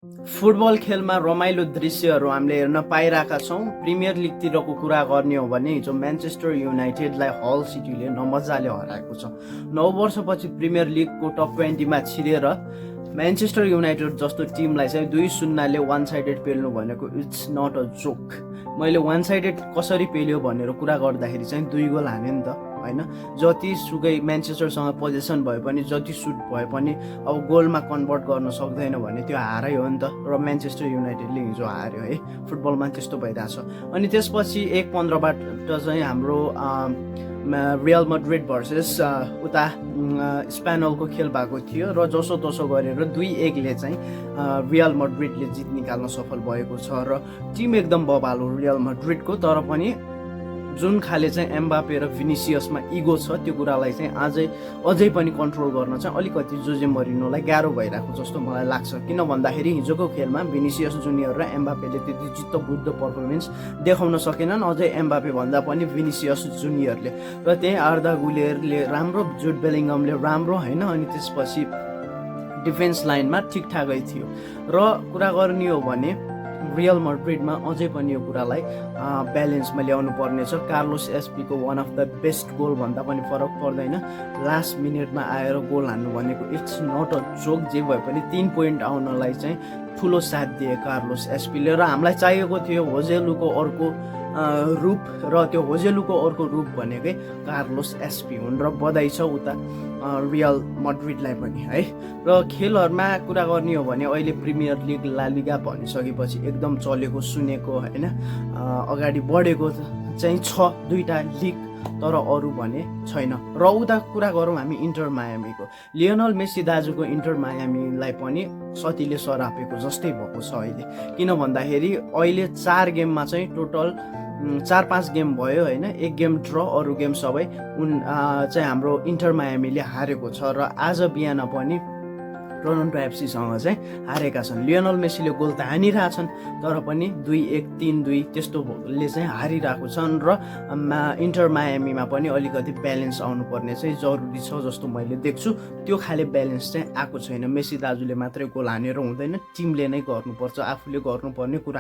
Football खेलमा रमाइलो दृश्यहरू हामीले हेर्न पाइरहेका छौँ। प्रिमियर लिगतिरको कुरा गर्ने हो भने हिजो म्यान्चेस्टर युनाइटेडलाई हल सिटीले नमजाले हराएको छ। 9 वर्षपछि प्रिमियर लिगको टप 20मा छिरेर म्यान्चेस्टर युनाइटेड जस्तो टिमलाई चाहिँ 2-0ले वान साइडेड पेल्नु भनेको इट्स नट अ जोक। मैले वान साइडेड कसरी पेल्यो भनेर कुरा गर्दाखेरि चाहिँ 2 गोल हाने नि त होइन। जतिसुकै म्यान्चेस्टरसँग पोजिसन भए पनि, जति सुट भए पनि अब गोलमा कन्भर्ट गर्न सक्दैन भने त्यो हारै हो नि त। र म्यान्चेस्टर युनाइटेडले हिजो हार्यो है। फुटबलमा त्यस्तो भइरहेछ। अनि त्यसपछि 1-15बाट चाहिँ हाम्रो रियल मड्रिड भर्सेस उता स्पेनलको खेल भएको थियो र जसो तसो गरेर 2-1ले चाहिँ रियल मड्रिडले जित निकाल्न सफल भएको छ र टिम एकदम बबाल हो रियल मड्रिडको। तर पनि जुन खाले चाहिँ एम्बापे र भिनिसियसमा इगो छ त्यो कुरालाई चाहिँ अझै पनि कन्ट्रोल गर्न चाहिँ अलिकति जोजे मरिनोलाई गाह्रो भइरहेको जस्तो मलाई लाग्छ। किन भन्दाखेरि हिजोको खेलमा भिनिसियस जुनियर र एम्बापेले त्यति चित्तबुद्ध पर्फर्मेन्स देखाउन सकेनन्, अझै एम्बापे भन्दा पनि भिनिसियस जुनियरले। र त्यही आर्दा गुलेरले राम्रो, जुड बेलिङ्गमले राम्रो होइन। अनि त्यसपछि डिफेन्स लाइनमा ठिकठाकै थियो। र कुरा गर्ने हो भने रियल मड्रिडमा अझै पनि यो कुरालाई ब्यालेन्समा ल्याउनु पर्नेछ। कार्लोस एसपीको one of the best goal भन्दा पनि फरक पर्दैन। लास्ट मिनटमा आएर गोल हान्नु भनेको इट्स नट अ जोक। जे भए पनि 3 पोइन्ट आउनलाई चाहिँ ठुलो साथ दिए कार्लोस एसपीले। र हामीलाई चाहिएको थियो होजेलुको अर्को रूप, र त्यो होजेलुको अर्को रूप भनेकै कार्लोस एसपी हुन्। र बधाई छ उता रियल मड्रिडलाई पनि है। र खेलहरूमा कुरा गर्ने हो भने अहिले प्रिमियर लिग, ला लिगा भनिसकेपछि एकदम चलेको सुनेको होइन, अगाडि बढेको चाहिँ छ 2टा लिग, तर अरू भने छैन। र उता कुरा गरौँ हामी इन्टर मायामीको। लियोनल मेसी दाजुको इन्टर मायामीलाई पनि सतीले सरापेको जस्तै भएको छ अहिले। किन भन्दाखेरि अहिले 4 गेममा चाहिँ टोटल 4-5 गेम भयो होइन, 1 गेम ड्र, अरू गेम सबै चाहिँ हाम्रो इन्टर मायामीले हारेको छ। र आज बिहान पनि टोरन्टो एफसीसँग चाहिँ हारेका छन्। लियोनल मेसीले गोल त हानिरहेछन्, तर पनि 2-1, 3-2 त्यस्तोले चाहिँ हारिरहेको छन्। र इन्टर मायामीमा पनि अलिकति ब्यालेन्स आउनुपर्ने चाहिँ जरुरी छ जस्तो मैले देख्छु। त्यो खाले ब्यालेन्स चाहिँ आएको छैन। मेसी दाजुले मात्रै गोल हानेर हुँदैन, टिमले नै गर्नुपर्छ, आफूले गर्नुपर्ने कुरा।